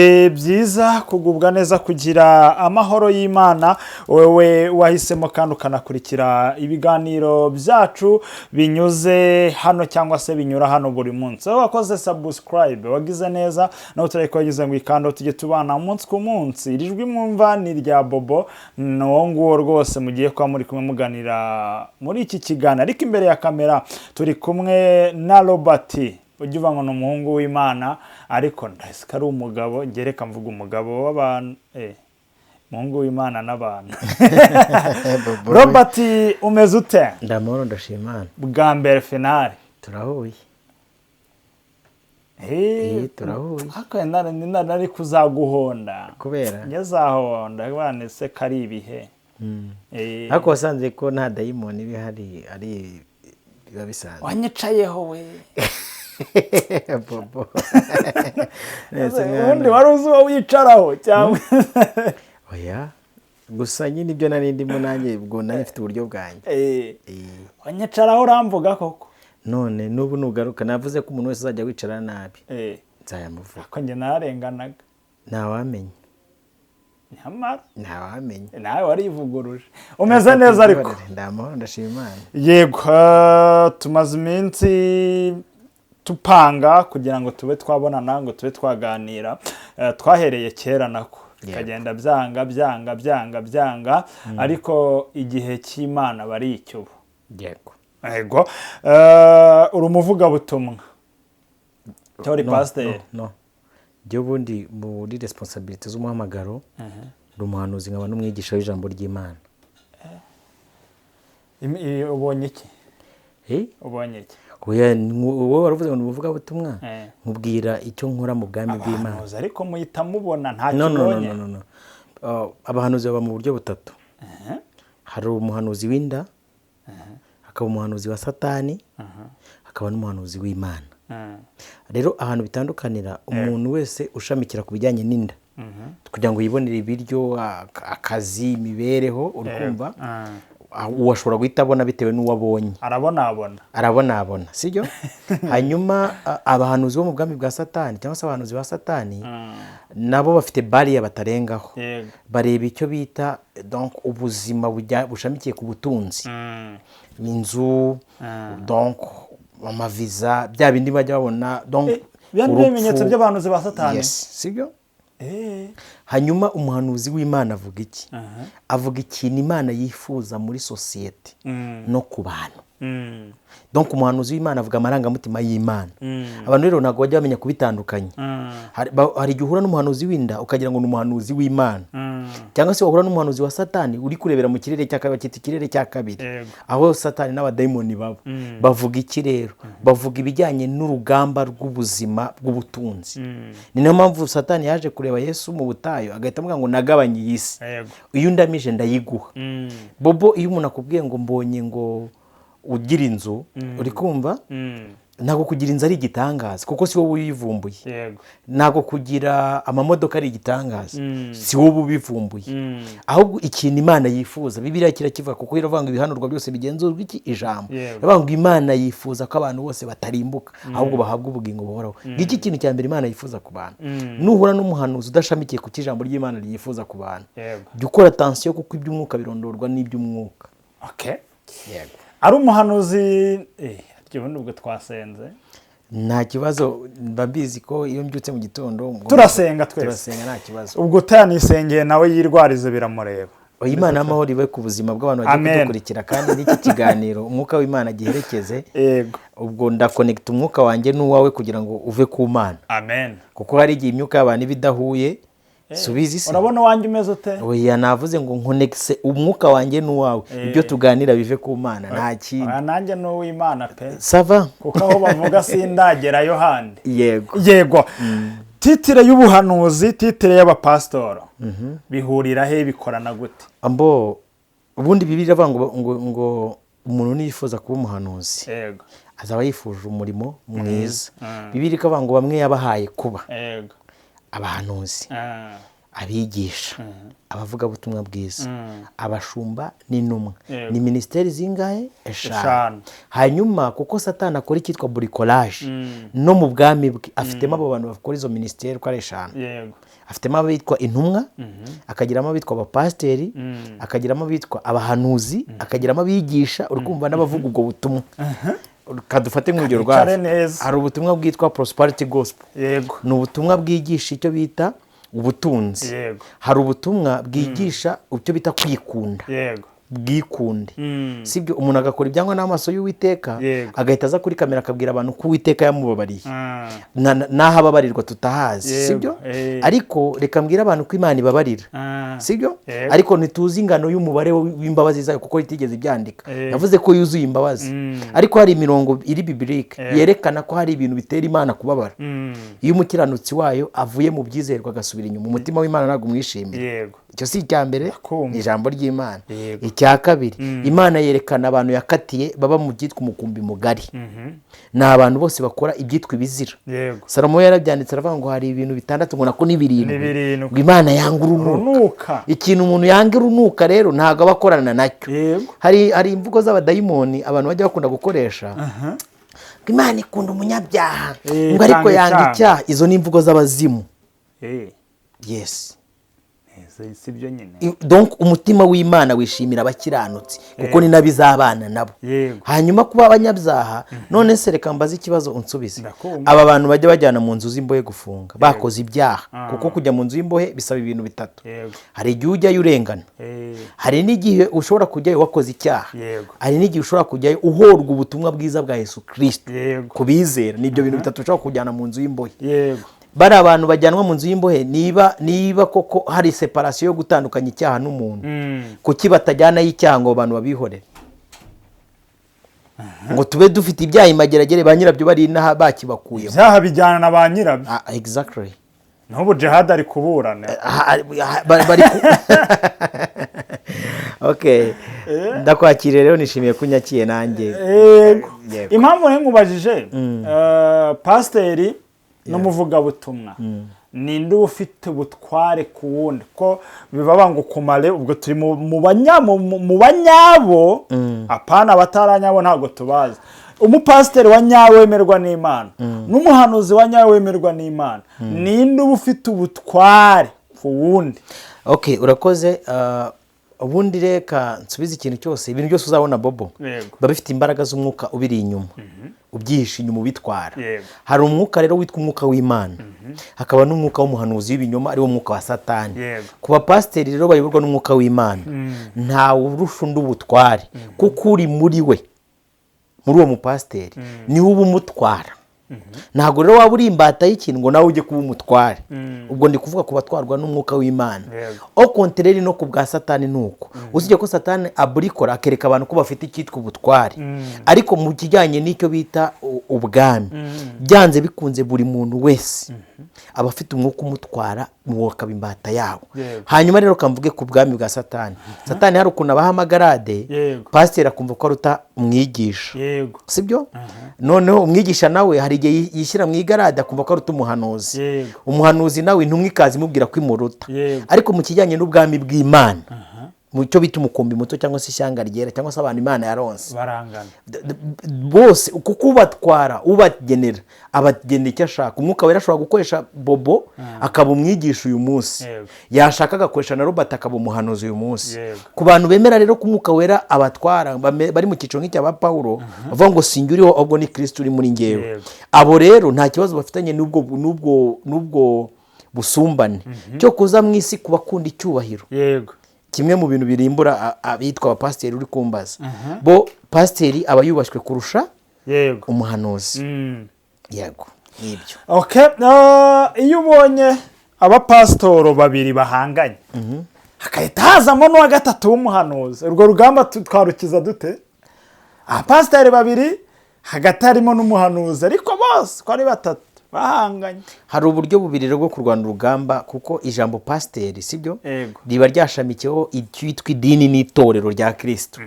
Byiza kugubwa neza, kugira amahoro y'Imana, wowe wahisemo kandi ukanakurikira ibiganiro byacu binyuze hano cyangwa se binyura hano buri munsi. Wowe wakoze subscribe, wagize neza. Nawe utari wagize ngo ikando, tujye tubana umunsi ku munsi. Iri jwi mwumva ni irya Bobo, ni uwo nguwo rwose mugiye kuba muri kumwe muganira muri iki kiganiro. Ariko imbere ya kamera turi kumwe na Robert. Ujya uva ngo ni umuhungu w'Imana, ariko ndazi ko ari umugabo. Ngereka mvuga umugabo w'abantu, umuhungu w'Imana n'abantu. Bobo. Robert, umeze ute? Ndamahoro, ndashima Imana. Bwa mbere finale. Turahuye. Turahuye. Ariko nari kuzaguhonda. Kubera? Ngezahonda bane se ko ari ibihe. Ariko wasanze ko nta dayimoni iba ihari, ari biba bisanzwe. Wanyicayeho we. Bobo. Ubundi wari uzi uwo wicaraho cyangwa? Oya, gusa nyine ibyo nari ndimo nanjye, ubwo nari mfite uburyo bwanjye. Wanyicaraho uramvuga koko. None n'ubu nugaruka, navuze ko umuntu wese uzajya wicara nabi nzayamuvuga. Ko njye nararenganaga. Ntawamenya. Nyamara Ntawamenya. nawe warivuguruje. Umeze neza ariko? Ndamahoro, ndashima Imana. Yego, tumaze iminsi tupanga kugira ngo tube twabonana, ngo tube twaganira. Twahereye kera nako bikagenda byanga byanga byanga byanga, ariko igihe cy'Imana bari icyo ubu. Yego. Uri umuvugabutumwa cyangwa uri No, pasiteri? No. Njyewe ubundi muri responsabilité z'umuhamagaro ndi umuhanuzi, nkaba n'umwigisha w'ijambo ry'Imana. Ubonye iki? Eh? Ubonye iki? Oya, wowe waravuze ngo ni umuvugabutumwa, nkubwira icyo nkora mu bwami bw'Imana. Abahanuzi ariko muhita mubona ntacyo No, no, no. ubonye. No, no, no. Abahanuzi baba mu buryo butatu. Hari umuhanuzi w'inda, hakaba umuhanuzi wa Satani, hakaba n'umuhanuzi w'Imana. Rero ahantu bitandukanira, umuntu wese ushamikira ku bijyanye n'inda kugira ngo yibonere ibiryo, akazi, imibereho, uri kumva, uwo ashobora guhita abona bitewe n'uwo abonye. Arabonabona. Arabonabona, sibyo? Hanyuma abahanuzi bo mu bwami bwa Satani cyangwa se abahanuzi ba Satani nabo bafite bariya batarengaho. Bareba icyo bita donc ubuzima bushamikiye ku butunzi, inzu, donc amaviza, bya bindi bajya babona, donc Bya ni urupfu. ibimenyetso by'abahanuzi ba Satani. Yes, sibyo? Hanyuma umuhanuzi w'Imana avuga iki? Avuga ikintu Imana yifuza muri sosiyete no ku bantu. Donc umuhanuzi w'Imana avuga amarangamutima y'Imana. Abantu rero ntabwo bajya bamenya kubitandukanya. Hari igihe uhura n'umuhanuzi w'inda ukagira ngo ni umuhanuzi w'Imana, cyangwa se wahura n'umuhanuzi wa Satani uri kurebera mu kirere cya kabiri, bakita ikirere cya kabiri, aho Satani n'abadayimoni baba. Bavuga iki rero? Bavuga ibijyanye n'urugamba rw'ubuzima bw'ubutunzi. Ni nayo mpamvu Satani yaje kureba Yesu mu butayu, agahita avuga ngo nagabanye iyi si, iyo undamije ndayiguha. Bobo, iyo umuntu akubwiye ngo mbonye ngo ugira inzu, uri kumva, ntabwo kugira inzu ari igitangaza kuko si wowe uyivumbuye. Ntabwo kugira amamodoka ari igitangaza, si wowe ubivumbuye. Ahubwo ikintu Imana yifuza, Bibiliya kirakivuga, kuko iravuga ngo ibihanurwa byose bigenzurwa iki? Ijambo. Iravuga ngo Imana yifuza ko abantu bose batarimbuka, ahubwo bahabwa ubugingo buhoraho. Ngiki kintu cya mbere Imana yifuza ku bantu. Nuhura n'umuhanuzi udashamikiye ku cy'ijambo ry'Imana ryifuza ku bantu, jya ukora attention, kuko iby'umwuka birondorwa n'iby'umwuka. Okay. Ari umuhanuzi, ubundi ubwo twasenze. Nta kibazo, mba mbizi ko iyo mbyutse mu gitondo Turasenga twese. Turasenga, nta kibazo. Ubwo utanisengeye nawe yirwarize, biramureba. Oya, Imana y'amahoro ibe ku buzima bw'abantu bagiye Amen. kudukurikira, kandi n'iki kiganiro umwuka w'Imana giherekeze. Ubwo ndakonekita umwuka wanjye n'uwawe kugira ngo uve ku Mana, Amen. kuko hari igihe imyuka y'abantu iba idahuye, subizi se? Urabona uwanjye umeze ute? Oya, navuze ngo nkonekise umwuka wanjye n'uwawe, ibyo tuganira bive ku Mana, nta kindi. Oya, nanjye ni uw'Imana pe. Ça va. Kuko aho bavuga sindagerayo handi. Yego. Yego. Titre y'ubuhanuzi, titre y'abapasitoro, bihurira he? Bikorana gute? Ambo ubundi Bibiliya iravuga ngo umuntu niyifuza kuba umuhanuzi azaba yifuje umurimo mwiza. Bibiliya ikavuga ngo bamwe yabahaye kuba abahanuzi. Abigisha, abavugabutumwa bwiza, abashumba n'intumwa. Yego. Ni minisiteri zingahe? Eshanu. Eshanu. Hanyuma kuko Satani akora icyitwa bricolage no mu bwami bwe, afitemo abo bantu bakora izo minisiteri uko ari eshanu. Afitemo abitwa intumwa, akagiramo abitwa abapasiteri, akagiramo abitwa abahanuzi, akagiramo abigisha, uri kumva, n'abavuga ubwo butumwa. Kadufate nk'urugero Kicare rwacu. neza. Hari ubutumwa bwitwa prosperity gospel. Ni ubutumwa bwigisha icyo bita ubutunzi. Hari ubutumwa bwigisha icyo bita kwikunda, bwikunde, sibyo? Umuntu agakora ibyangwa n'amaso y'Uwiteka, agahita aza kuri kamera akabwira abantu ko Uwiteka yamubabariye. N'aho ababarirwa tutahazi, sibyo? Ariko reka mbwire abantu ko Imana ibabarira, sibyo? Yego. Ariko ntituzi ingano y'umubare w'imbabazi zayo kuko itigeze ibyandika. Yavuze ko yuzuye imbabazi, ariko hari imirongo iri biblique yerekana ko hari ibintu bitera Imana kubabara. Iyo umukiranutsi wayo avuye mu byizerwa agasubira inyuma, umutima w'Imana ntabwo umwishimira. Icyo si icya mbere? Ndakumva. Ni ijambo ry'Imana. Icya kabiri, Imana yerekana abantu yakatiye baba mu byitwa umukumbi mugari. Ni abantu bose bakora ibyitwa ibizira. Salomo yarabyanditse, aravuga ngo hari ibintu bitandatu, ngo nako ni birindwi, Ni birindwi. ngo Imana yanga urunuka. Urunuka. Ikintu umuntu yanga urunuka rero ntabwo aba akorana nacyo. Hari imvugo z'abadayimoni abantu bajya bakunda gukoresha, ngo Imana ikunda umunyabyaha, ngo ariko itanga yanga icyaha. icyaha. Izo ni imvugo z'abazimu. Yes. Si byo nyine? Donc umutima w'Imana wishimira abakiranutsi kuko ni nabo izabana nabo. Hanyuma kuba abanyabyaha, none se reka mbaze ikibazo unsubize. Ndakumva. Aba bantu bajya bajyana mu nzu z'imbohe gufunga bakoze ibyaha, kuko kujya mu nzu y'imbohe bisaba ibintu bitatu. Hari igihe ujyayo urengana, hari n'igihe ushobora kujyayo wakoze icyaha, hari n'igihe ushobora kujyayo uhorwa ubutumwa bwiza bwa Yesu Kirisito ku bizera. Ni ibyo bintu bitatu ushobora kujyana mu nzu y'imbohe. Bari abantu bajyanwa mu nzu y'imbohe, niba koko hari séparation yo gutandukanya icyaha n'umuntu, kuki batajyanayo icyaha ngo abantu babihorere, ngo tube dufite ibyaha imageragere, ba nyirabyo bari inaha bakibakuyemo? Ibyaha bijyana na ba nyirabyo. Ah, exactly. N'ubu Jihad ari kuburana. Ah, ah, bari okay, ndakwakiriye rero, nishimiye ko unyakiye nanjye. Yego. Yego. Impamvu rero nkubajije, pasiteri n'umuvugabutumwa, ninde uba ufite ubutware ku wundi? Ko biba ngo kumare ubwo turi mu banyabo, apana abataranyabo ntabwo tubazi. Umupasiteri wa nyawe wemerwa n'Imana n'umuhanuzi wa nyawe wemerwa n'Imana, ninde uba ufite ubutware ku wundi? Okay, urakoze. Ubundi reka nsubize ikintu cyose, ibintu byose uzabona, Bobo, biba bifite imbaraga z'umwuka ubiri inyuma, ubyihishe inyuma, ubitwara. Hari umwuka rero witwa umwuka w'Imana, hakaba n'umwuka w'umuhanuzi w'ibinyoma, ariwo mwuka wa Satani. Ku bapasiteri rero bayoborwa n'umwuka w'Imana, ntawe urusha undi ubutware, kuko uri muri we, muri uwo mupasiteri, niwe uba umutwara. Ntabwo rero waba uri imbata y'ikintu ngo nawe ujye kuba umutware. Ubwo ndi kuvuga ku batwarwa n'umwuka w'Imana. Au contraire, no ku bwa Satani ni uko. Usibye ko Satani aburikora akereka abantu ko bafite icyitwa ubutware, ariko mu kijyanye n'icyo bita ubwami, byanze bikunze buri muntu wese aba afite umwuka umutwara, uwo akaba imbata yawo. Hanyuma rero kamvuge ku bwami bwa Satani. Satani hari ukuntu abaha amagarade, pasiteri akumva ko aruta umwigisha, sibyo? Noneho umwigisha nawe hari igihe yishyira mu igarade akumva ko aruta umuhanuzi. Umuhanuzi nawe intumwa ikaza imubwira ko imuruta. Ariko mu kijyanye n'ubwami bw'Imana, mu cyo bita umukumbi muto cyangwa se ishyanga ryera cyangwa se abantu Imana yaronse, Barangana. Bose, kuko ubatwara, ubagenera, abagenera icyo ashaka. Umwuka Wera ashobora gukoresha Bobo akaba umwigisha uyu munsi, yashaka agakoresha na Robert akaba umuhanuzi uyu munsi. Ku bantu bemera rero ko Umwuka Wera abatwara, bari mu cyiciro nk'icya ba Pawulo, bavuga ngo sinjye uriho ahubwo ni Kirisito uri muri ngewe. Abo rero nta kibazo bafitanye n'ubwo busumbane cyo kuza mu isi ku bakunda icyubahiro. Kimwe mu bintu birimbura abitwa abapasiteri uri kumbaza, bo pasiteri aba yubashywe kurusha umuhanuzi. Yego, nibyo. Okay, iyo ubonye abapasitoro babiri bahanganye, hagahita hazamo n'uwa gatatu w'umuhanuzi, urwo rugamba twarukiza dute? Abapasiteri babiri hagati harimo n'umuhanuzi, ariko bose uko ari batatu bahanganye. Hari uburyo bubiri rero bwo kurwana urugamba, kuko ijambo pasiteri, sibyo, riba ryashamikiyeho icyitwa idini n'itorero rya Kirisito.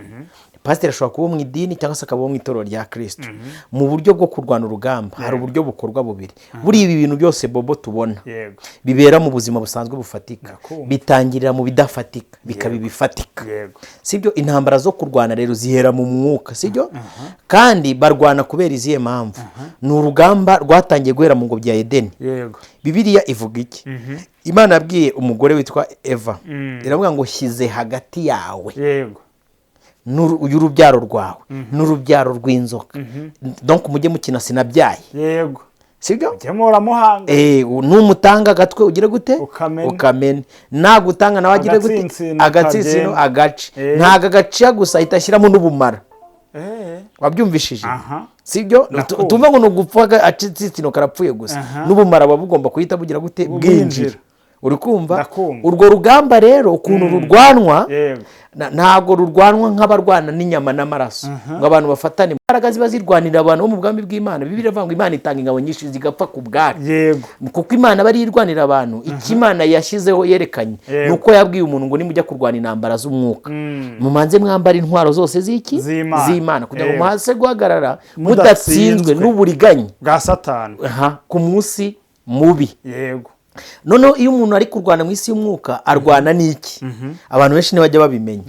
Pasiteri ashobora kuba mu idini cyangwa se akaba uwo mu itorero rya Kirisito. Mu buryo bwo kurwana urugamba hari uburyo bukorwa bubiri. Buriya ibi bintu byose, Bobo, tubona bibera mu buzima busanzwe bufatika, bitangirira mu bidafatika bikaba ibifatika, sibyo? Intambara zo kurwana rero zihera mu mwuka, sibyo? Kandi barwana kubera izihe mpamvu? Ni urugamba rwatangiye guhera mu ngobyi ya Edeni. Bibiliya ivuga iki? Imana yabwiye umugore witwa Eva, iravuga ngo: "Shyize hagati yawe y'urubyaro rwawe n'urubyaro rw'inzoka." Donc mujye mukina sinabyaye, sibyo? Mujye muramuhanga. Numutanga agatwe ugire gute? Ukamena. Ukamene. Nagutanga nawe agire gute? Agatsinsino. Agatsinsino. Kagenda. Agace. Ntabwo agaciya gusa, ahita ashyiramo n'ubumara. Wabyumvishije? Aha. Sibyo? Ndakumva. Tumva ngo ni ugupfa agatsinsino karapfuye gusa, n'ubumara buba bugomba guhita bugira gute? Bwinjira. Bwinjira. Uri kumva? Ndakumva. Urwo rugamba rero ukuntu rurwanwa, ntabwo rurwanwa nk'abarwana n'inyama n'amaraso, ngo abantu bafatane. Imbaraga ziba zirwanira abantu bo mu bwami bw'Imana, Bibiliya iravuga ngo Imana itanga ingabo nyinshi zigapfa ku bwacu, kuko Imana aba ariyo irwanira abantu. Icyo Imana yashyizeho yerekanye ni uko yabwiye umuntu ngo: "Nimujya kurwana intambara z'umwuka, mumanze mwambara intwaro zose z'iki?" Z'Imana. Z'Imana, kugira ngo muhase guhagarara Mudatsinzwe. mudatsinzwe n'uburiganya bwa Satani. Aha, ku munsi mubi. Noneho iyo umuntu ari kurwana mu isi y'umwuka, arwana n'iki? Abantu benshi ntibajya babimenya.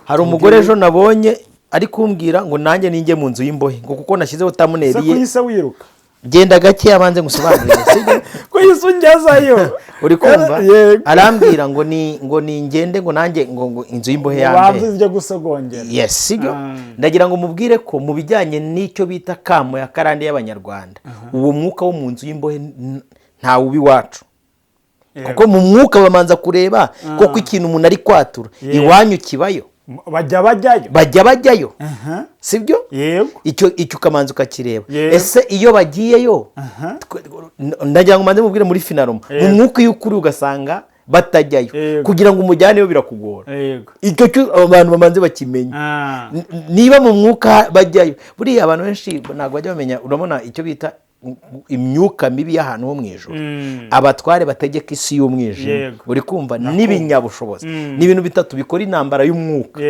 Hari umugore ejo nabonye ari kumbwira ngo nanjye ninjye mu nzu y'imbohe, ngo kuko nashyizeho Se thumbnail ye. Kuhise wiruka? Genda gake, abanze ngusobanurire, sibyo? Kuhise ungezayo? Uri kumva? Yego. Arambwira ngo ni ngende, ngo nanjye ngo inzu y'imbohe Ubanze yambaye. ujye gusogongera. Yes, sibyo? Ndagira ngo mubwire ko mu bijyanye n'icyo bita kamo ya karande y'Abanyarwanda, uwo mwuka wo mu nzu y'imbohe ntawe uba iwacu, kuko mu mwuka bamanza kureba koko ikintu umuntu ari kwatura iwanyu kibayo. Bajya bajyayo. Bajya bajyayo, sibyo? Yego. Icyo ukamanza ukakireba. Yego. Ese iyo bagiyeyo, ndagira ngo manze mubwire muri finalement, mu mwuka iyo ukuri ugasanga batajyayo, kugira ngo umujyaneyo birakugora. Icyo cyo abantu bamanze bakimenya. Niba mu mwuka bajyayo, buriya abantu benshi ntabwo bajya bamenya. Urabona icyo bita imyuka mibi y'ahantu ho mu ijoro, abatware bategeka isi y'umwijima, uri kumva, n'ibinyabushobozi, ni ibintu bitatu bikora intambara y'umwuka.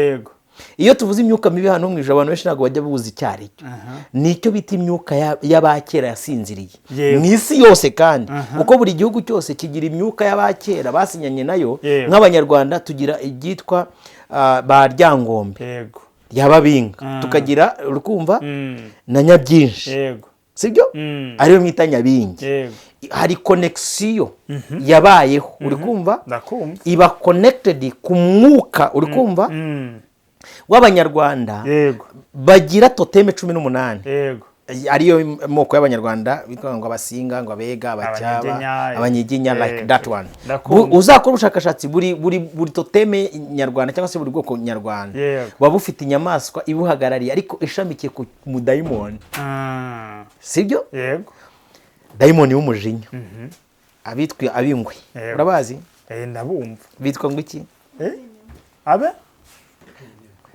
Iyo tuvuze imyuka mibi hano mu ijoro, abantu benshi ntabwo bajya buzi icyo ari cyo. Ni icyo bita imyuka y'abakera yasinziriye mu isi yose, kandi kuko buri gihugu cyose kigira imyuka y'abakera basinyanye nayo. Nk'Abanyarwanda tugira ibyitwa ba Ryangombe rya Babinga, tukagira, uri kumva, na Nyabyinshi, sibyo? Ariyo mwita Nyabingi. Hari connexion yabayeho, uri kumva? Ndakumva. Iba connected ku mwuka, uri kumva, w'Abanyarwanda bagira totem 18, ariyo moko y'Abanyarwanda bitwa ngo Abasinga, ngo Abega, Abacyaba, Abanyiginya, Abanyiginya, like that one. Ndakumva. Uzakora ubushakashatsi, buri totem nyarwanda cyangwa se buri bwoko nyarwanda buba bufite inyamaswa ibuhagarariye, ariko ishamikiye ku mudayimoni, sibyo? Yego. Dayimoni w'umujinya, abitwa ab'ingwe. Urabazi? Ndabumva. Bitwa ngo iki? Abe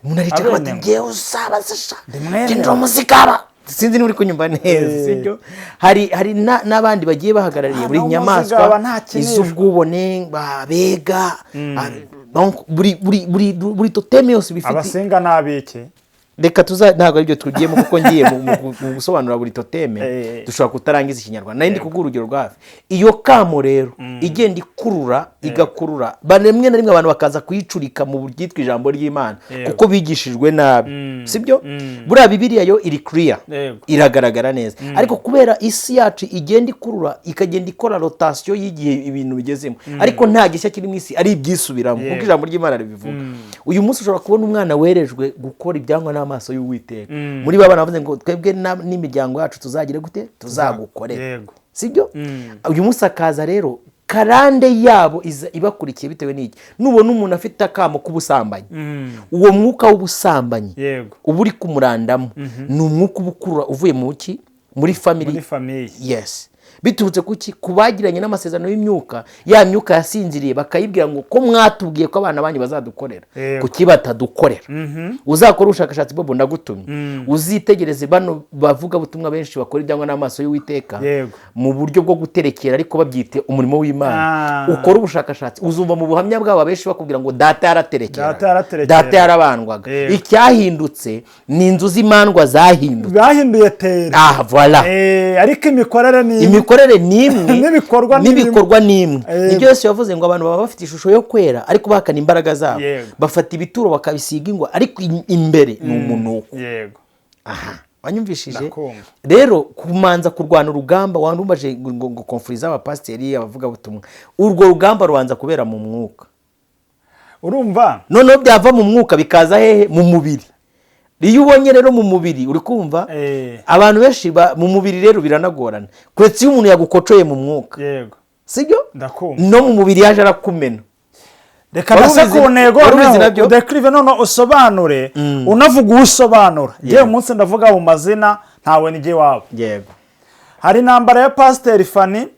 Umuntu aricara bati: Abenengwe. "Ngewe uzabazisha Mwene. njye ndi umuzigaba." Sinzi niba uri kunyumva neza, sibyo? Hari n'abandi bagiye bahagarariye buri Naho nyamaswa, umuzigaba ntakinishwa. iz'ubwubone, Babega. Donc buri totem yose iba ifite Abasinga n'abiki? Reka tuza, ntabwo aribyo tugiyemo, kuko ngiye mu gusobanura buri totem dushobora kutarangiza Ikinyarwanda. Nari ndi kuguha urugero rwa hafi. Iyo kamo rero igenda ikurura, igakurura, rimwe na rimwe abantu bakaza kuyicurika mu byitwa ijambo ry'Imana, kuko bigishijwe nabi, sibyo? Buriya Bibiliya yo iri clear, iragaragara neza, ariko kubera isi yacu igenda ikurura, ikagenda ikora rotation y'igihe ibintu bigezemo, ariko nta gishya kiri mu isi, ari ibyisubiramo kuko ijambo ry'Imana ribivuga. Uyu munsi ushobora kubona umwana werejwe gukora ibyangwa n'amaso y'Uwiteka, muri ba bana bavuze ngo: "Twebwe n'imiryango yacu tuzagire gute? Tuzagukorera." Sibyo? Uyu munsi akaza rero karande yabo iza ibakurikiye bitewe n'iki? Nubona umuntu afite akamo k'ubusambanyi, uwo mwuka w'ubusambanyi uba uri kumurandamo ni umwuka uba ukurura uvuye mu ki? Muri family. Muri famille. Yes. Biturutse kuki? Ku bagiranye n'amasezerano y'imyuka, ya myuka yasinziriye, bakayibwira ngo: "Ko mwatubwiye ko abana banyu bazadukorera, kuki batadukorera?" Uzakora ubushakashatsi, Bobo, ndagutumye, uzitegereze bano bavuga butumwa benshi bakora ibyangwa n'amaso y'Uwiteka mu buryo bwo guterekera, ariko babyite umurimo w'Imana. Ukora ubushakashatsi, uzumva mu buhamya bwabo abenshi bakubwira ngo: "Data yaraterekeraga, Data yaraterekeraga. data yarabandwaga." Icyahindutse ni inzu z'imandwa zahindutse. Bahinduye tere. Ah, voilà. Ariko imikorere ni imwe. Imikorere ni imwe. N'ibikorwa ni bimwe. N'ibikorwa ni imwe. Nibyo Yesu yavuze ngo abantu baba bafite ishusho yo kwera ariko bahakana imbaraga zabo. Bafata ibituro bakabisiga ingwa, ariko imbere ni umunuko. Aha wanyumvishije? Ndakumva. Rero kumanza kurwana urugamba, wandumbaje ngo conflit z'abapasiteri, abavugabutumwa, urwo rugamba rubanza kubera mu mwuka. Urumva? Noneho byava mu mwuka bikaza hehe? Mu mubiri. Iyo ubonye rero mu mubiri, uri kumva, abantu benshi mu mubiri rero biranagorana, kuretse iyo umuntu yagukocoye mu mwuka. Sibyo? Ndakumva. No mu mubiri yaje arakumena. Reka Wari ndase ku ntego. Wari ubizi Noneho nabyo? udekirive, noneho usobanure, unavuga uwo usobanura. Ngewe umunsi ndavuga mu mazina, ntawe nijye iwabo. Hari intambara ya Pasiteri Fani.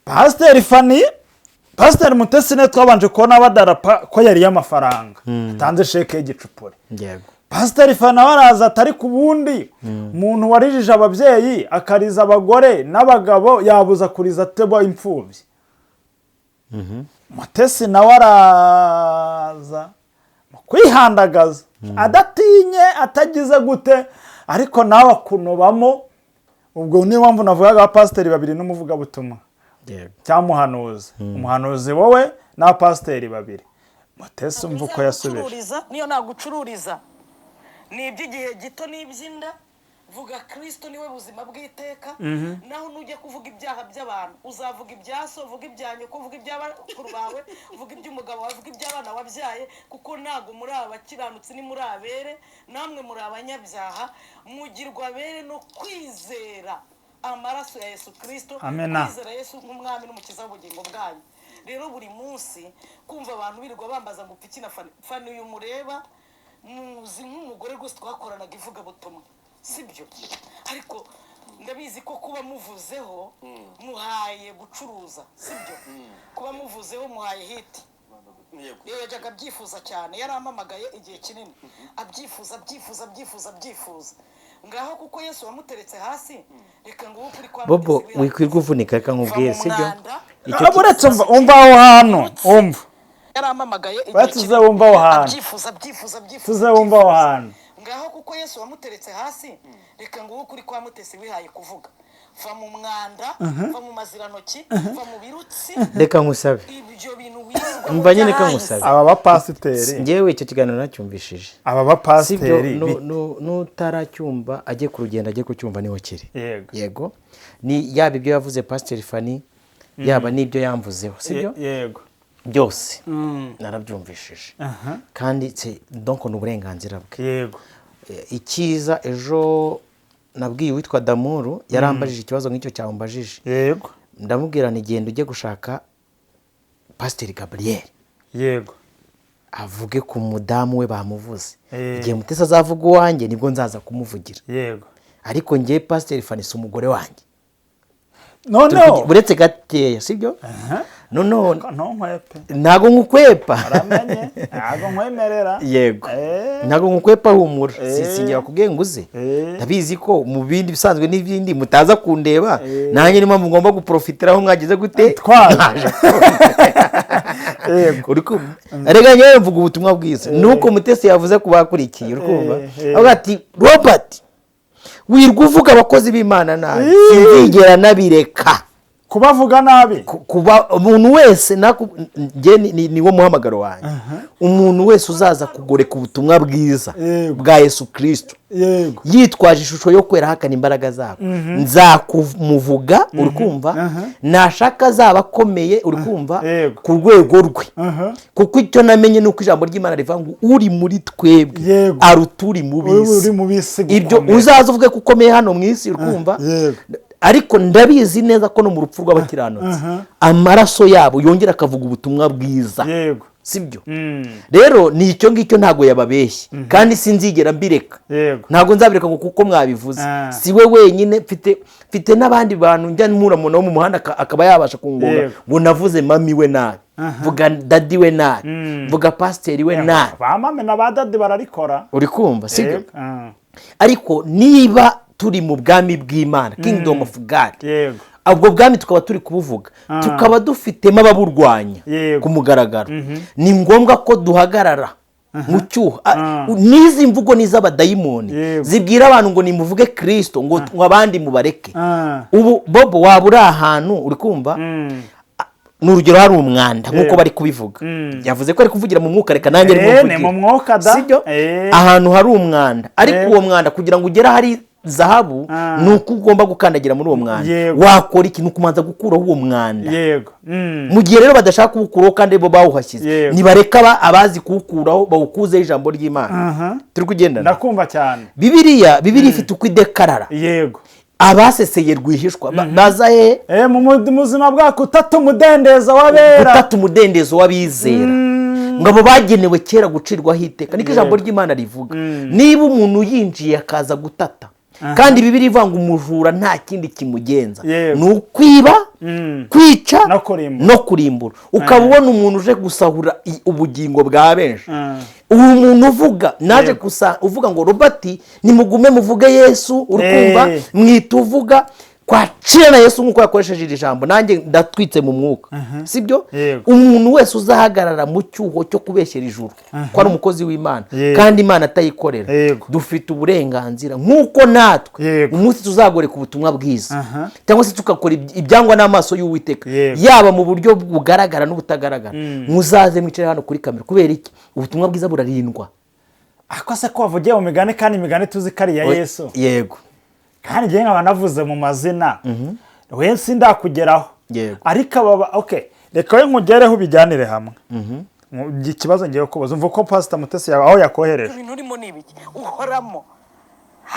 Pasiteri Fani, Pasiteri Mutesi niwe twabanje kubona badarapa ko yariye amafaranga, atanze sheke y'igicupuri. Pasiteri Fani nawe araza, atari ku bundi umuntu warijije ababyeyi, akariza abagore n'abagabo, yabuza kuriza ateba imfubyi. Mutesi nawe araza mu kwihandagaza, adatinye, atagize gute, ariko nawe akunobamo. Ubwo niyo mpamvu navugaga abapasiteri babiri n'umuvugabutumwa cyangwa umuhanuzi. Umuhanuzi wowe n'abapasiteri babiri. Mutesi, umva uko yasubije. Nagucururiza, niyo nagucururiza ni iby'igihe gito n'iby'inda. Vuga Kirisito, niwe buzima bw'iteka. Naho nujya kuvuga ibyaha by'abantu, uzavuga ibya so, uvuga ibya nyoko, uvuga iby'abakuru bawe, uvuga iby'umugabo wawe, uvuga iby'abana wabyaye, kuko ntabwo muri abakiranutsi, ni muri abere, namwe muri abanyabyaha. Mugirwa abere no kwizera amaraso ya Yesu Kirisito. Amena. Kwizera Yesu nk'umwami n'umukiza w'ubugingo bwanyu. Rero buri munsi kumva abantu birirwa bambaza ngo upfa iki na Fani. Fani uyu mureba, muzi nk'umugore rwose twakoranaga ivugabutumwa, sibyo? Ariko ndabizi ko kuba muvuzeho muhaye gucuruza, sibyo? Kuba muvuzeho muhaye hit. Rero yajyaga abyifuza cyane, yarampamagaye igihe kinini abyifuza, abyifuza, abyifuza, abyifuza. Ngaho kuko Yesu wamuteretse hasi, reka ngo ukuri kwa Bobo, Mutesi wikwirwa uvunika, reka nkubwire, Va mu sibyo? mwanda. Icyo Uretse umva aho hantu, umva. Yarampamagaye igihe Oya, tuze kinini wumva aho hantu. abyifuza, abyifuza, abyifuza, Tuze wumva aho abyifuza. hantu. Ngaho kuko Yesu wamuteretse hasi, reka ngo ukuri kwa Mutesi wihaye kuvuga. Va mu mwanda, va mu mazirantoki, va mu birutsi. Reka nkusabe. Ibyo bintu wirirwa Umva nyine, reka nkusabe. Aba bapasiteri. Ngewe icyo kiganiro nacyumvishije, Aba sibyo? bapasiteri. N'utaracyumva ajye ku rugendo, ajye kucyumva, niho kiri. Yego, ni yaba ibyo yavuze Pasiteri Fani, yaba n'ibyo yamvuzeho, sibyo? Yego. Byose narabyumvishije, kandi donc ni uburenganzira bwe. Icyiza, ejo nabwiye uwitwa Damuru, yarambajije ikibazo nk'icyo cyambajije. Ndamubwira ni: "Genda ujye gushaka Pasiteri Gaburiyeri avuge ku mudamu we bamuvuze. Igihe Mutesi azavuga uwanjye, nibwo nzaza kumuvugira." Ariko ngewe Pasiteri Fani si umugore wanjye. Noneho Buretse gakeya, sibyo? Noneho ntunkwepe. Ntabwo nkukwepa. Uramenye, ntabwo nkwemerera. Yego. Ntabwo nkukwepa, humura. Singira kubwiye ngo uze. Ndabizi ko mu bindi bisanzwe n'ibindi mutaza kundeba, nanjye niyo mpamvu ngomba guprofitiraho mwagize gute. Twaje. Mwaje. Yego. Uri kumva? Rega ngewe mvuga ubutumwa bwiza, nuko Mutesi yavuze ku bakurikiye, uri kumva? Avuga ati: "Robert, wirwa uvuga abakozi b'Imana nabi, sinzigera nabireka." Kubavuga nabi. Kuba umuntu wese njye ni wo muhamagaro wanjye, umuntu wese uzaza kugoreka ubutumwa bwiza bwa Yesu Kirisito yitwaje ishusho yo kwera ahakana imbaraga zabo, nzakumuvuga, uri kumva? Nashaka azaba akomeye, uri kumva, ku rwego rwe. Kuko icyo namenye ni uko ijambo ry'Imana rivuga ngo uri muri twebwe aruta uri mu uri b'isi. Mu bisi Ibyo gukomera. uzaza uvuge ko ukomeye hano mu isi, uri kumva? Ariko ndabizi neza ko no mu rupfu rw'abakiranutsi amaraso yabo yongera akavuga ubutumwa bwiza. Sibyo? Rero ni icyo ngicyo, ntabwo yababeshye, kandi sinzigera mbireka. Ntabwo nzabireka ngo kuko mwabivuze. Si we wenyine, mfite n'abandi bantu njya mpura nabo mu muhanda, akaba yabasha kungonga ngo navuze mami we nabi, vuga daddy we nabi, vuga pasiteri we nabi. Ba mame na ba daddy bararikora. Uri kumva, sibyo? Yego. Ariko niba turi mu bwami bw'Imana, kingdom of God, ubwo bwami tukaba turi kubuvuga, tukaba dufitemo ababurwanya ku mugaragaro, ni ngombwa ko duhagarara mu cyuho. N'izi mvugo ni iz'abadayimoni zibwira abantu ngo nimuvuge Kirisito, ngo abandi mubareke. Ubu Bobo, waba uri ahantu, uri kumva, ni urugero, hari umwanda nk'uko bari kubivuga. Yavuze ko ari kuvugira mu mwuka, reka nanjye arimo Ni mu mwuka da. Sibyo? Ahantu hari umwanda, ariko uwo mwanda kugira ngo ugere ahari zahabu ni uko ugomba gukandagira muri uwo mwanda. Wakora iki? Ni ukubanza gukuraho uwo mwanda. Mu gihe rero badashaka kuwukuraho kandi bo bawuhashyize, nibareka abazi kuwukuraho bawukuzeho ijambo ry'Imana. Turi kugendana? Ndakumva cyane. Bibiliya ifite uko idekarara abaseseye rwihishwa baza he? Mu buzima bwacu utata umudendezo w'abera. Gutata umudendezo w'abizera, ngo abo bagenewe kera gucirwaho iteka, niko ijambo ry'Imana rivuga. Niba umuntu yinjiye akaza gutata, kandi Bibiliya ivuga ngo umujura nta kindi kimugenza ni ukwiba, kwica No kurimbura. no kurimbura, ukaba ubona umuntu uje gusahura ubugingo bwa benshi, ubu muntu uvuga naje gusa uvuga ngo Robert, nimugume muvuge Yesu, uri kumva, mwita uvuga kwacira na Yesu nk'uko yakoresheje iri jambo, nanjye ndatwitse mu mwuka, sibyo? Yego. Umuntu wese uzahagarara mu cyuho cyo kubeshyera ijuru ko ari umukozi w'Imana kandi Imana atayikorera, dufite uburenganzira nk'uko natwe umunsi tuzagoreka ubutumwa bwiza cyangwa se tugakora ibyangwa n'amaso y'Uwiteka, yaba mu buryo bugaragara n'ubutagaragara, muzaze mwicare hano kuri kamera. Kubera iki? Ubutumwa bwiza burarindwa. Ako se ko wavugiye mu migani, kandi imigani tuzi ko ari iya Yesu, kandi njyewe nkaba navuze mu mazina, we sindakugeraho. Ariko aba okay, reka we nkugereho ubijyanire hamwe. Ikibazo ngiye kubaza, umva uko Pasita Mutesi aho yakohereje. Ibintu urimo ni ibiki uhoramo?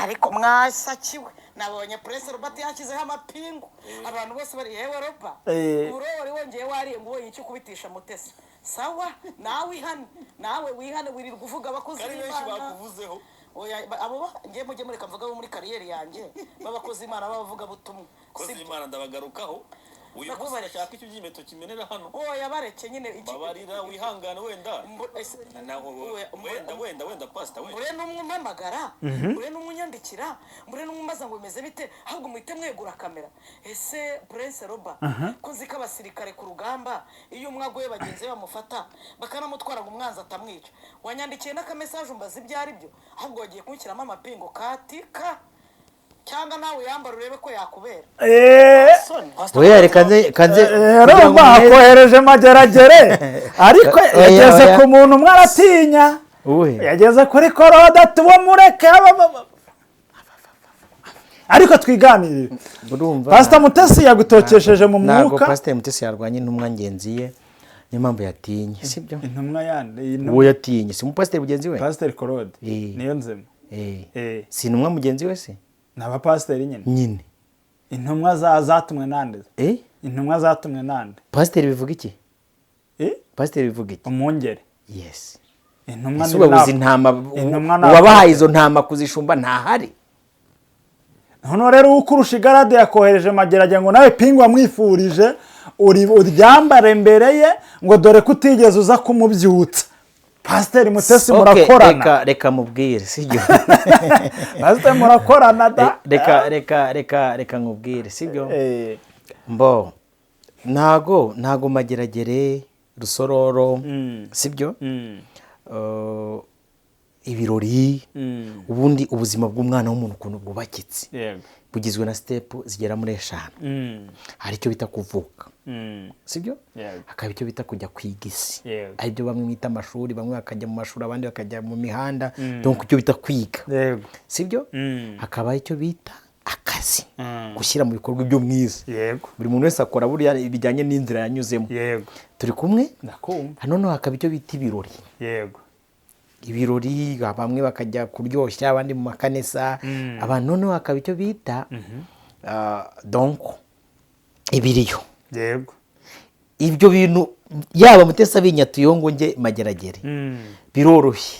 Ariko mwasakiwe, nabonye Prince Robert yashyizeho amapingu, abantu bose bari yewe Roba. Ubu rero wari wongeye wariye ngo ubonye icyo ukubitisha Mutesi. Sawa, nawe ihane, nawe wihane, wirirwa uvuga abakozi Ari benshi b'Imana. bakuvuzeho. Oya, abo ngiye mujye mureka mvuga abo muri carrière yanjye b'abakozi b'Imana b'abavugabutumwa. Kozi Sibyo? Imana, ndabagarukaho uyu munsi. Ndakubareke. Ndashaka icyo by'imeto kimenera hano. Oya, bareke nyine Babarira, wihangane wenda. Oya, Wenda pasita wenda. Mure n'umwe umpamagara, mure n'umwe unyandikira, mure n'umwe umbaza ngo bimeze bite. Ahubwo muhite mwegura kamera. Ese Prince Roba, ko nzi ko abasirikare ku rugamba iyo umwe aguye bagenzi be bamufata bakanamutwara ngo umwanzi atamwica, wanyandikiye n'akamessage umbaza ibyo ari byo, ahubwo wagiye kunshyiramo amapingo katika, cyangwa nawe yambara urebe ko yakubera. Soni. Oya, reka nze kanze kugira ngo Urumva, akohereje Mageragere, ariko Oya, yageze oya. ku muntu umwe aratinya. Uwuhe? Yageze kuri Korode ati uwo mureke ariko twiganirire. Urumva, Pasita Mutesi yagutokesheje mu ntabwo mwuka. Pasiteri Mutesi yarwanya intumwa ngenzi ye, niyo mpamvu yatinye, sibyo? Intumwa yande iyi Uwo yatinye si umupasiteri mugenzi we? Pasiteri Korode. Niyo nzima. Si intumwa mugenzi we se? Ni abapasiteri nyine. Nyine. Intumwa zatumwe nande? Intumwa zatumwe nande? Pasiteri bivuga iki? Eh? Pasiteri bivuga iki? Umwungeri. Yes. Intumwa Ese ubabuze intama, Intumwa uwabahaye izo ntama kuzishumba ntahari? Noneho rero ukurusha igarade yakohereje Mageragere ngo nawe pingu wamwifurije uryambare mbere ye, ngo dore ko utigeze uza kumubyutsa. Pasiteri Mutesi, Okay, murakorana. Reka mubwire, sibyo? Pasiteri, murakorana da. Reka nkubwire, sibyo? Mbo ntago Mageragere, Rusororo, sibyo? Ibirori, ubundi ubuzima bw'umwana w'umuntu ukuntu bwubakitse, bugizwe na step zigera muri 5. Hari icyo bita kuvuka, sibyo? Hakaba icyo bita kujya kwiga isi, aribyo bamwe mwita amashuri, bamwe bakajya mu mashuri, abandi bakajya mu mihanda, donc icyo bita kwiga, sibyo? Hakaba icyo bita akazi, gushyira mu bikorwa ibyo mwiza. Buri muntu wese akora buriya bijyanye n'inzira yanyuzemo. Turi kumwe? Ndakumva. Noneho hakaba icyo bita ibirori. Ibirori, bamwe bakajya kuryoshya abandi mu makanisa abantu. Noneho hakaba icyo bita donc ibiriyo. Ibyo bintu, yaba Mutesi abinyatuyeho ngo njye Mageragere, biroroshye,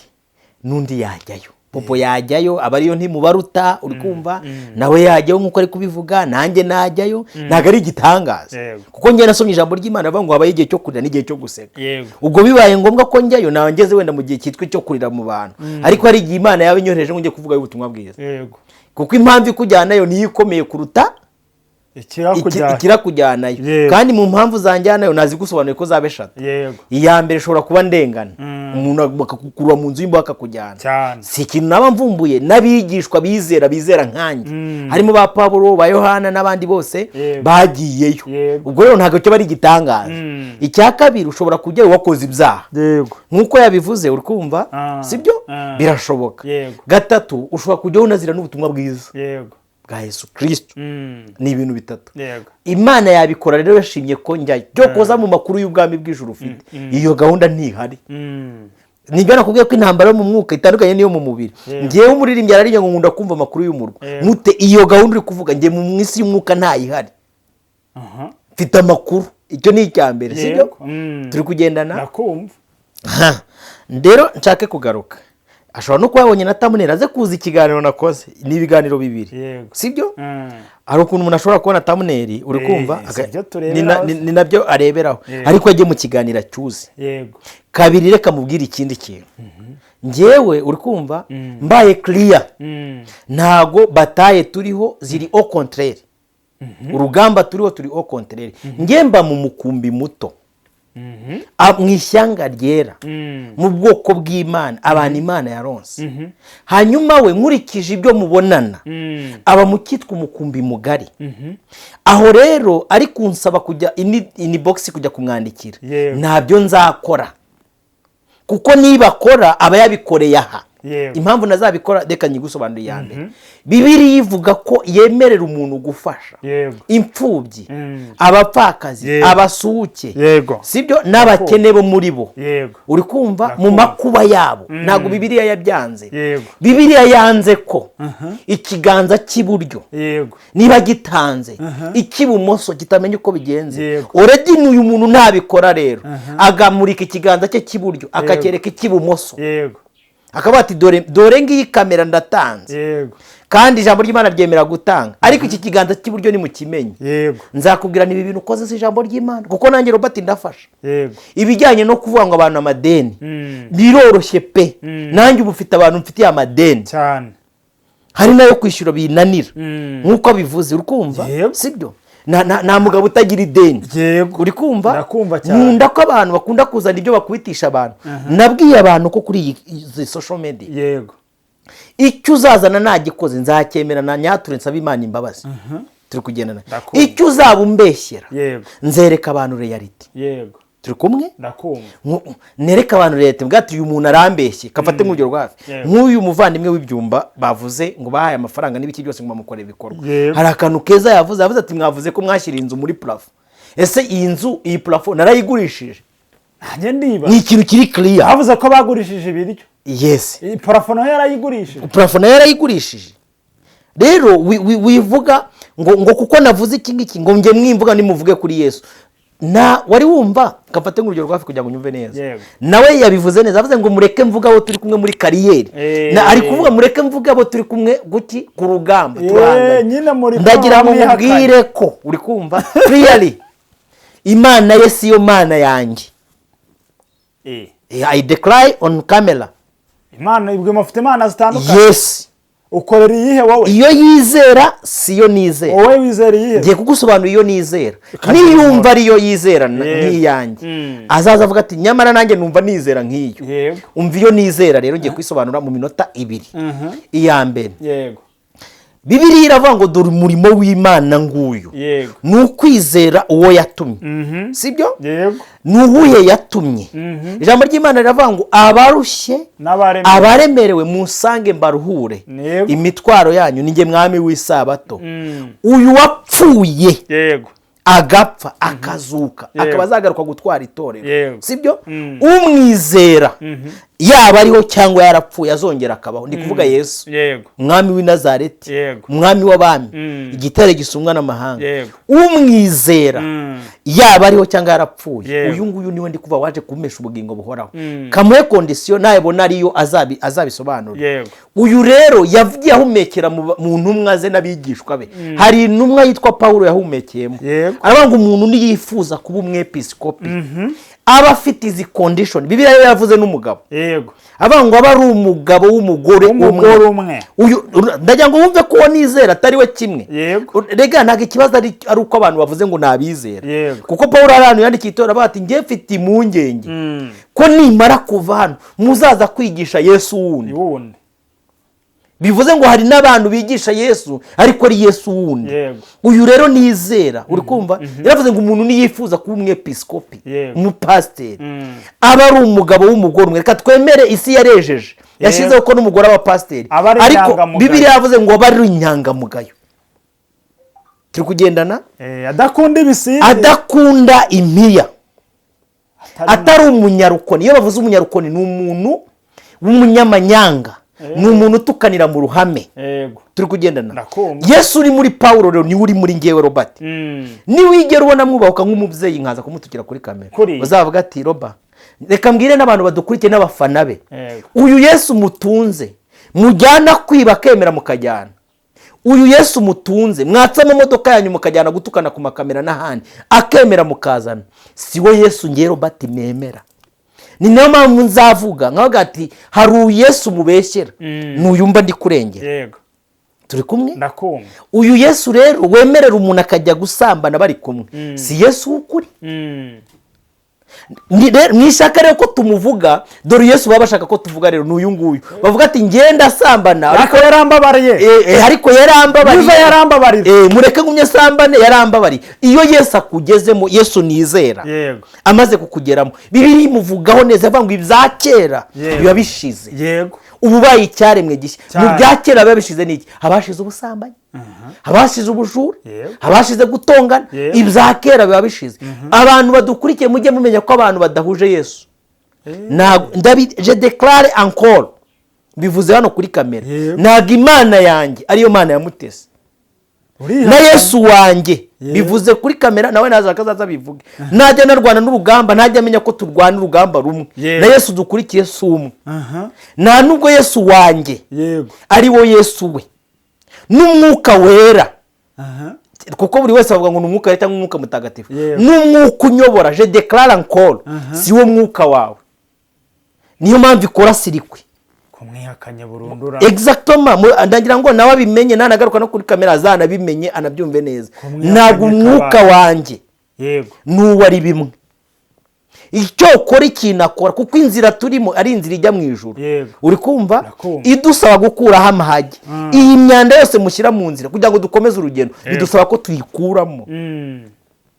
n'undi yajyayo. Popo yajyayo, aba ariyo ntimubaruta, uri kumva? Nawe yajyayo nk'uko ari kubivuga, nanjye najyayo, ntabwo ari igitangaza. Kuko njye nasomye ijambo ry'Imana bavuga ngo habaho igihe cyo kurira n'igihe cyo guseka. Ubwo bibaye ngombwa ko njyayo, nawe ngeze wenda mu gihe cyitwa icyo kurira mu bantu, ariko hari igihe Imana yaba inyohereje ngo njye kuvuga ubutumwa bwiza. Kuko impamvu ikujyanayo niyo ikomeye kuruta ikirakujyana. Ikirakujyanayo. Kandi mu mpamvu zanjyanayo nazigusobanuye ko zaba eshatu. Iya mbere, ishobora kuba ndengana, umuntu bakagukurura mu nzu y'imbohe akakujyana. Si ikintu naba mvumbuye, n'abigishwa bizera nkanjye, harimo ba Pawulo, ba Yohana n'abandi bose bagiyeyo. Ubwo rero ntabwo cyo ari igitangaza. Icya kabiri, ushobora kujyayo wakoze ibyaha, nk'uko yabivuze, uri kumva? Sibyo? Birashoboka. Gatatu, ushobora kujyaho unazira n'ubutumwa bwiza bwa Yesu Kirisito. Ni ibintu bitatu. Imana yabikora rero, yashimye ko njyayo. Byo koza mu makuru y'ubwami bw'ijuru ufite, iyo gahunda ntihari. Nibyo nakubwiye ko intambara yo mu mwuka itandukanye n'iyo mu mubiri. Ngewe umuririmbyi araririmba ngo nkunda kumva amakuru y'umurwa. Mute iyo gahunda uri kuvuga, njye mu isi y'umwuka ntayihari. Mfite amakuru, icyo ni icya mbere, sibyo? Yego. Turi kugendana? Ndakumva. Ha. Rero nshake kugaruka, ashobora no kuba yabonye na thumbnail, aze kuza ikiganiro nakoze, ni ibiganiro bibiri. Sibyo? Hari ukuntu umuntu ashobora kubona thumbnail, uri kumva? Si ibyo tureberaho. Ni nabyo areberaho, ariko ajye mu kiganiro acyuze. Kabiri, reka mubwire ikindi kintu. Njyewe, uri kumva, mbaye kiriya, ntago bataye turiho ziri au contraire. Urugamba turiho turi au contraire. Njye mba mu mukumbi muto, mu ishyanga ryera, mu bwoko bw'Imana, abantu Imana yaronse. Hanyuma we, nkurikije ibyo mubonana, aba mu cyitwa umukumbi mugari. Aho rero ari kunsaba kujya inbox, kujya kumwandikira, ntabyo nzakora, kuko niba akora aba yabikoreye aha. Impamvu nazabikora, reka nyigusobanurire. Iya mbere, Bibiliya ivuga ko yemerera umuntu gufasha imfubyi, abapfakazi, abasuke, sibyo, n'abakene bo muri bo, uri kumva, mu Ndakumva. makuba yabo. Ntabwo Bibiliya yabyanze. Bibiliya yanze ko ikiganza cy'iburyo niba gitanze, icy'ibumoso kitamenya uko bigenze. Already uyu muntu ntabikora rero, agamurika ikiganza cye cy'iburyo akacyereka icy'ibumoso, akavuga ati: "Dore, dore ngiyi kamera, ndatanze." Kandi ijambo ry'Imana ryemera gutanga, ariko iki kiganza cy'iburyo nimukimenye. Nzakubwira niba ibintu ukoze si ijambo ry'Imana, kuko nanjye Robert ndafasha. Ibijyanye no kuvuga ngo abantu amadeni, biroroshye pe. Nanjye ubu mfite abantu mfitiye amadeni, hari n'ayo kwishyura binanira, nk'uko abivuze, uri kumva? Sibyo? Nta mugabo utagira ideni. Uri kumva? Ndakumva cyane. Nkunda ko abantu bakunda kuzana ibyo bakubitisha abantu. Nabwiye abantu ko kuri iyi social media, icyo uzazana nagikoze nzacyemera na nyature, nsaba Imana imbabazi. Turi kugendana? Ndakumva. Icyo uzaba umbeshyera, nzereka abantu reality. Turi kumwe? Ndakumva. Nereka abantu reality, mbwa ati uyu muntu arambeshye. Kafate nk'urugero rwa hafi, nk'uyu muvandimwe w'ibyumba bavuze ngo bahaye amafaranga n'ibiki byose ngo bamukore ibikorwa. Hari akantu keza yavuze, yavuze ati: "Mwavuze ko mwashyira inzu muri plafond, ese iyi nzu, iyi plafond narayigurishije?" Nanjye ndiba. Ni ikintu kiri kiriya. Bavuze ko bagurishije ibiryo. Yes. Iyi plafond nayo yarayigurishije. Plafond nayo yarayigurishije. Rero wivuga ngo kuko navuze iki ngiki ngo njye mwimvuga, nimuvuge kuri Yesu. Na wari wumva, kafate nk'urugero rwa hafi kugira ngo unyumve neza. Nawe yabivuze neza, avuze ngo mureke mvuge abo turi kumwe muri career. Na ari kuvuga mureke mvuge abo turi kumwe guki ku rugamba, turahanganye. Nyine muri Ndagira ngo mwihakanye. mubwire ko, uri kumva, clearly Imana ye siyo Mana yanjye. I declare on camera. Imana ibwo mufite imana zitandukanye. Yes. Ukorera iyihe wowe? Iyo yizera siyo nizera. Wowe wizera iyihe? Ngiye kugusobanurira iyo nizera. Kandi Niyumva ariyo yizera nk'iyanjye, azaza avuga ati: "Nyamara nanjye numva nizera nk'iyo." Umva iyo nizera rero, ngiye kuyisobanura mu minota 2. Iya mbere, Bibiliya iravuga ngo dore umurimo w'Imana nguyu, ni ukwizera uwo yatumye, sibyo? Yego. Ni uwuhe yatumye? Ijambo ry'Imana riravuga ngo abarushye, n'abaremerewe, abaremerewe, musange mbaruhure imitwaro yanyu, ni njye mwami w'isabato. Uyu wapfuye, agapfa, akazuka, akaba azagaruka gutwara itorero, sibyo? Umwizera Yaba ariho cyangwa yarapfuye, azongera akabaho, ndi kuvuga Yesu, umwami w'i Nazareti, umwami w'abami, igitare gisumwa n'amahanga, umwizera, yaba ariho cyangwa yarapfuye, uyu nguyu niwe ndi kuva waje kumesha ubugingo buhoraho. Kamuhe condition, nayabona ariyo azabisobanura. Uyu rero yavugiye ahumekera mu ntumwa ze n'abigishwa be. Hari intumwa yitwa Pawulo yahumekeyemo, aravuga ngo umuntu niyifuza kuba umwepisikopi aba afite izi condition. Bibiliya yo yavuze n'umugabo, avuga ngo aba ari umugabo w'umugore umugore umwe. Umwe. Uyu ndagira ngo wumve ko uwo nizera atari we kimwe. Rega ntabwo ikibazo ari uko abantu bavuze ngo ni abizera, kuko Paul ari ahantu yandikiye itora avuga ati: "Njye mfite impungenge ko nimara kuva hano muzaza kwigisha Yesu wundi." Wundi. Bivuze ngo hari n'abantu bigisha Yesu ariko ari Yesu wundi. Uyu rero nizera, uri kumva, yaravuze ngo umuntu niyifuza kuba umwepisikopi, umupasiteri, aba ari umugabo w'umugore umwe. Reka twemere isi yarejeje, yashyizeho ko n'umugore aba pasiteri, Aba ari ariko inyangamugayo. Bibiliya yavuze ngo aba ari inyangamugayo. Turi kugendana? Adakunda ibisinde. Adakunda impiya, Atari atari umunyarukoni. Iyo bavuze umunyarukoni, ni umuntu w'umunyamanyanga, ni umuntu utukanira mu ruhame. Turi kugendana? Ndakumva. Yesu uri muri Pawulo rero niwe uri muri ngewe Robert. Niwigera ubona mwubahuka nk'umubyeyi nkaza kumutukira kuri kamera, Kuri. uzavuga ati: "Roba, reka mbwire n'abantu badukurikiye n'abafana be, uyu Yesu mutunze mujyana kwiba akemera mukajyana, uyu Yesu mutunze mwatsa amamodoka yanyu mukajyana gutukana ku makamera n'ahandi akemera mukazana, si we Yesu ngewe Robert nemera." Ni nayo mpamvu nzavuga nkavuga ati: "Hari uyu Yesu mubeshyera, nuyumva ndi kurengera." Turi kumwe? Ndakumva. Uyu Yesu rero wemerera umuntu akajya gusambana bari kumwe, si Yesu w'ukuri. Mwishaka rero ko tumuvuga, dore Yesu baba bashaka ko tuvuga rero ni uyu nguyu bavuga ati: "Ngenda asambana." Ariko yarambabariye. Ariko yarambabariye. Niba yarambabariye. Mureke ngumye sambane, yarambabariye. Iyo Yesu akugezemo, Yesu nizera, amaze kukugeramo, Bibiliya imuvugaho neza, avuga ngo ibya kera biba bishize, ubu ubaye icyaremwe gishya. Mu bya kera biba bishize ni iki? Habashize ubusambanyi, habashize ubujura, habashize gutongana. Ibya kera biba bishize. Abantu badukurikiye, mujye mumenya ko abantu badahuje Yesu, je déclare encore, bivuze hano kuri kamera, ntabwo Imana yanjye ariyo Mana ya Mutesi Uriya na Yesu wanjye. Bivuze kuri kamera, nawe naza akazaza bivuge. Najya narwana n'urugamba, ntajya amenya ko turwana urugamba rumwe. Na Yesu dukurikiye si umwe. Nta nubwo Yesu wanjye ari wo Yesu we n'Umwuka Wera, kuko buri wese avuga ngo ni Umwuka Wera cyangwa Umwuka Mutagatifu, n'umwuka unyobora, je déclare encore, si wo mwuka wawe. Niyo mpamvu ikora circuit. Kumwihakanye burundu ra. Exactement. Ndagira ngo nawe abimenye, nanagaruka no kuri kamera azanabimenye, anabyumve neza. Kumwihakanye Ntabwo umwuka kabaye. wanjye n'uwo ari bimwe. Icyo ukora, ikintu akora, kuko inzira turimo ari inzira ijya mu ijuru. Uri kumva? Ndakumva. Idusaba gukuraho amahagi, iyi myanda yose mushyira mu nzira kugira ngo dukomeze urugendo, bidusaba ko tuyikuramo.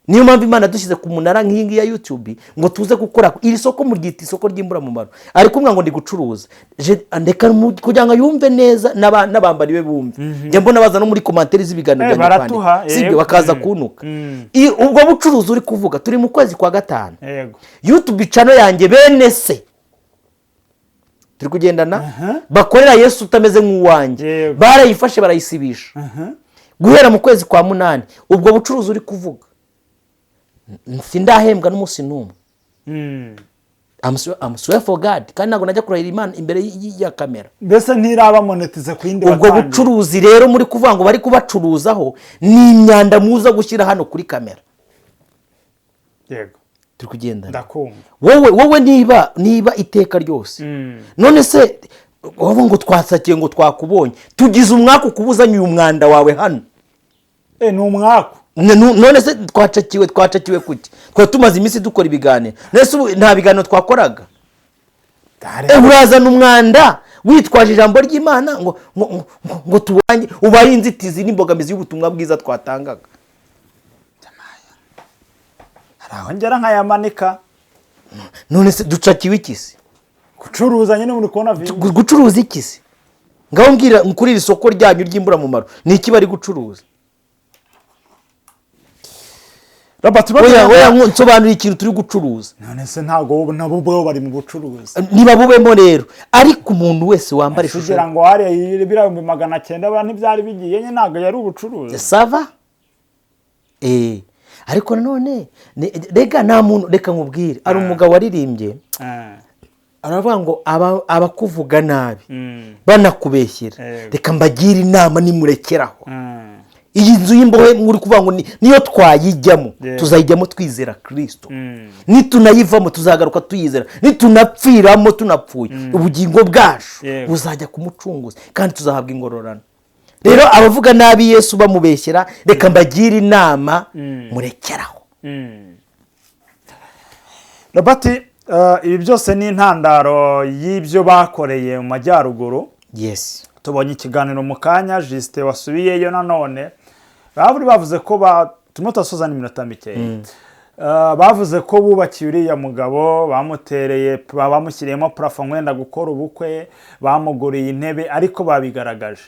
Niyo mpamvu Imana dushyize ku munara nk'iyi ngiyi ya YouTube ngo tuze gukora iri soko, muryita isoko ry'imburamumaro, ari kumwe ngo ndi gucuruza. Ndeka kugira ngo yumve neza, n'abambari be bumve. Njya mbona baza no muri commentaire z'ibiganiro byanjye Baratuha, kwandika, sibyo? Bakaza kuntuka. Ubwo bucuruzi uri kuvuga, turi mu kwezi kwa gatanu, YouTube channel yanjye, bene se turi kugendana bakorera Yesu utameze nk'uwanjye, barayifashe barayisibisha guhera mu kwezi kwa munani. Ubwo bucuruzi uri kuvuga, sindahembwa n'umunsi n'umwe. I'm swear for God, kandi ntabwo najya kurahira Imana imbere ya kamera. Mbese ntiraba monetize ku yindi Ubwo watangiye. bucuruzi rero muri kuvuga ngo bari kubacuruzaho, ni imyanda muza gushyira hano kuri kamera. Turi kugendana? Ndakumva. Wowe niba iteka ryose, none se wowe ngo twasakiye, ngo twakubonye, tugize umwaka ukubuzanye uyu mwanda wawe hano. Ni umwaku. None se twacakiwe kuki? Twari tumaze iminsi dukora ibiganiro, none se ubu nta biganiro twakoraga? Urazana umwanda witwaje ijambo ry'Imana ngo tubange, ubaye inzitizi n'imbogamizi y'ubutumwa bwiza twatangaga. Hari aho ngera nkayamanika. None se ducakiwe iki se? Gucuruza nyine, muri kubona video. Gucuruza iki se? Ngaho mbwira, kuri iri soko ryanyu ry'imburamumaro ni iki bari gucuruza? Robert, Oya, oya, nsobanura ikintu turi gucuruza. None se ntabwo bo nabo ubwabo bari mu bucuruzi? Niba bubemo rero, ariko umuntu wese wambara ishusho Kugira ngo hariya biriya 900,000 buriya ntibyari bigiye nyine, ntabwo yari ubucuruzi? Ça va, ariko nanone rega nta muntu, reka nkubwire, hari umugabo waririmbye, aravuga ngo abakuvuga nabi banakubeshyera, reka mbagire inama, nimurekeraho. Iyi nzu y'imbohe muri kuvuga ngo niyo twayijyamo, tuzayijyamo twizera Kirisito. Nitunayivamo tuzagaruka tuyizera, nitunapfiramo tunapfuye, ubugingo bwacu buzajya ku Mucunguzi kandi tuzahabwa ingororano. Rero abavuga nabi Yesu bamubeshyera, reka mbagire inama, murekeraho. Robert, ibi byose ni intandaro y'ibyo bakoreye mu majyaruguru. Tubonye ikiganiro mu kanya, Justin wasubiyeyo nanone, bari bavuze ko turimo turasoza n'iminota mikeya. Bavuze ko bubakiye uriya mugabo, bamutereye, bamushyiriyemo plafond, wenda gukora ubukwe, bamuguriye intebe, ariko babigaragaje.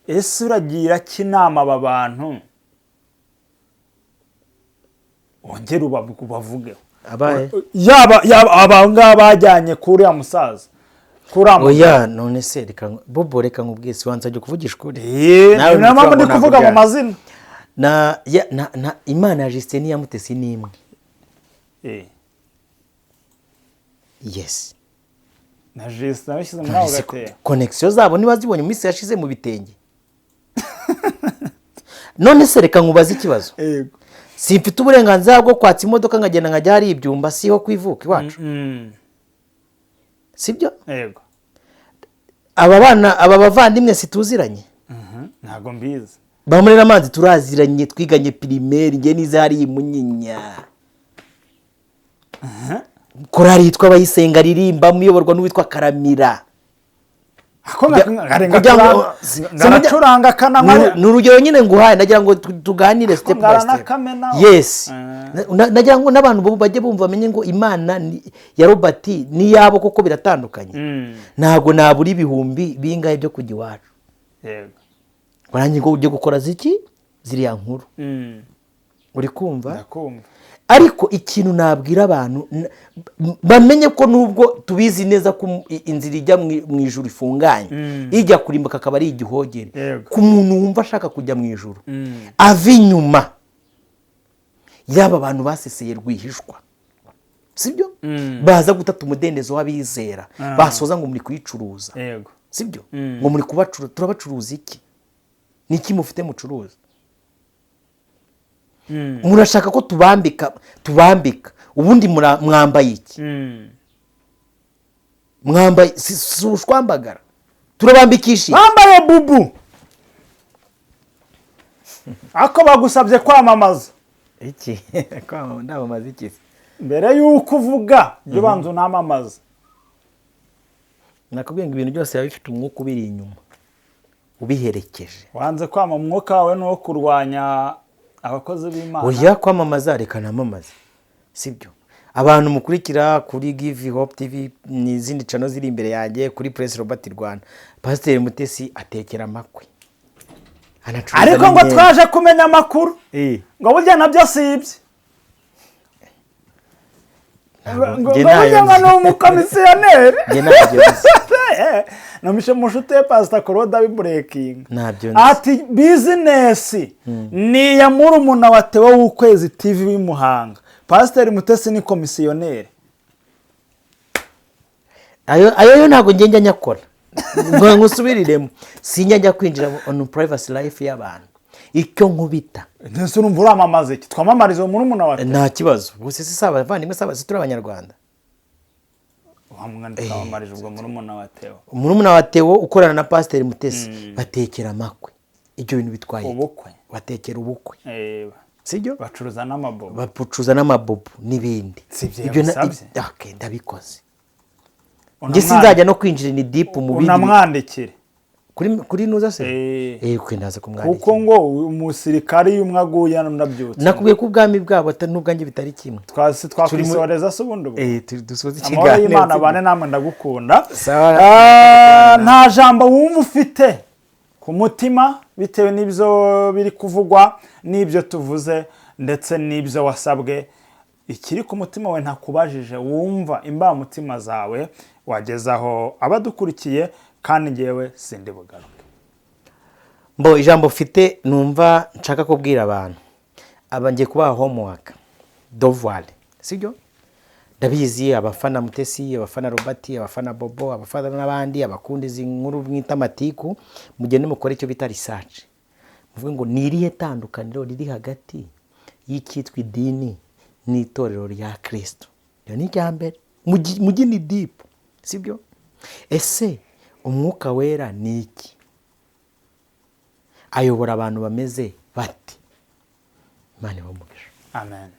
Ese uragira ki inama aba bantu? Wongere ubavugeho. Abahe? Yaba aba ngaba bajyanye kuri uriya musaza, kuri uriya mugabo. Oya, none se reka Bobo, reka nkubwire, si wansabye kuvugisha ukuri? Eh, Nawe niyo mpamvu ndi ntabwo kuvuga mu byanga. mazina. Na Imana ya Justin n'iya Mutesi ni imwe. Yes. Na Justin nabishyize muri ako gatebo. Connexion zabo niba zibonye mu minsi yashize mu bitenge. None se reka nkubaze ikibazo. Yego. Simfite uburenganzira bwo kwatsa imodoka nkagenda nkajya hari ibyumba, siho ku ivuko iwacu? Sibyo? Yego. Aba bana, aba bavandimwe situziranye? Ntabwo mbizi. Bamurera amazi turaziranye, twiganye primaire, njye nize hariya i Munyinya. Korari yitwa Abayisenga ririmba, muyoborwa n'uwitwa Karamira. Ako Kugira ngo ngaracuranga akananywa. Ni urugero nyine nguhaye, nagira ngo tuganire step by step. Ngaranakamena. Yes. Nagira ngo n'abantu bo bajye bumva, bamenye ngo Imana ya Robert n'iyabo koko biratandukanye. Ntabwo nabura ibihumbi bingahe byo kujya iwacu, warangiye ngo ujye gukora ziki ziriya nkuru. Uri kumva? Ndakumva. Ariko ikintu nabwira abantu, bamenye ko nubwo tubizi neza ko inzira ijya mu ijuru ifunganye, ijya kurimbuka akaba ari igihogere, ku muntu wumva ashaka kujya mu ijuru, ava inyuma yaba abantu baseseye rwihishwa, sibyo? Baza gutata umudendezo w'abizera, basoza ngo muri kuyicuruza. Sibyo? Ngo muri kubacuruza, turabacuruza iki? Ni iki mufite mucuruza? Murashaka ko tubambika? Tubambika ubundi mwambaye iki? Mwambaye si ubushwambagara? Turabambikisha iki? Bambaye bubu, ako bagusabye kwamamaza. Iki? Ndamamaza iki? Mbere y'uko uvuga jya ubanza unamamaza. Nakubwiye ngo ibintu byose biba bifite umwuka ubiri inyuma ubiherekeje. Wanze kwama, umwuka wawe ni uwo kurwanya abakozi b'Imana. Oya, kwamamaza, reka namamaze, sibyo? Abantu mukurikira kuri Give Hope TV n'izindi channel ziri imbere yanjye, kuri Press Robert Rwanda, Pasiteri Mutesi atekera amakwe, anacuruza Ariko ngo n'imyenda. twaje kumenya amakuru ngo burya nabyo si ibye, ngo Njye ngo ntayo burya ngo nzi. ni umukomisiyoneri. Njye ntabyo nzi. Numishe mushuti we Pasita Claude abiburekinga. Ntabyo nzi. Ati business ni iya murumuna wa Theo w'Ukwezi TV w'i Muhanga, Pasiteri Mutesi ni komisiyoneri. Ayo yo ntabwo njya nyakora ngo ngusubiriremo, sinjya njya kwinjira on privacy life y'abantu. Icyo nkubita Ntese urumva uramamaza iki? Twamamariza uwo murumuna wa Theo. Nta kibazo, gusa si abavandimwe, si turi Abanyarwanda? Wa mwana, twamamarije ubwo murumuna wa Theo. Murumuna wa Theo ukorana na Pasiteri Mutesi batekera amakwe, ibyo bintu bitwaye iki? Ubukwe. Batekera ubukwe. Sibyo? Bacuruza n'amabobo. Bacuruza n'amabobo n'ibindi. Si ibyo Ibyo yagusabye? Okay, ndabikoze. Njye sinzajya no kwinjira ni deep mu bindi. Unamwandikire. Kuri nuza se? Eh. Eh, kwe ndaza kumwandikira. Kuko ngo umusirikari iyo umwe aguye ndabyutse. Nakubwiye ko ubwami bwabo n'ubwanjye bitari kimwe. Twasi twakwisoreza se ubundi ubwo? Eh, dusoze Amahoro ikiganiro. y'Imana abane namwe, ndagukunda. Sawa. Ah, nta jambo wumva ufite ku mutima bitewe n'ibyo biri kuvugwa n'ibyo tuvuze? Ndetse n'ibyo wasabwe, ikiri ku mutima we ntakubajije, wumva imbamutima zawe wagezaho abadukurikiye, kandi ngewe sindi bugaruke. Mbo ijambo mfite numva nshaka kubwira abantu aba, ngiye kubaha homework, devoir, sibyo? Ndabizi, abafana Mutesi, abafana Robert, abafana Bobo, abafana n'abandi, abakunda izi nkuru mwita amatiku, mugende mukore icyo bita research, muvuge ngo ni irihe tandukaniro riri hagati y'icyitwa idini n'itorero rya Kirisito? Iyo ni irya mbere. Mujye ni deep, sibyo? Ese Umwuka Wera ni iki? Ayobora abantu bameze bate? Imana ibahe umugisha. Amen.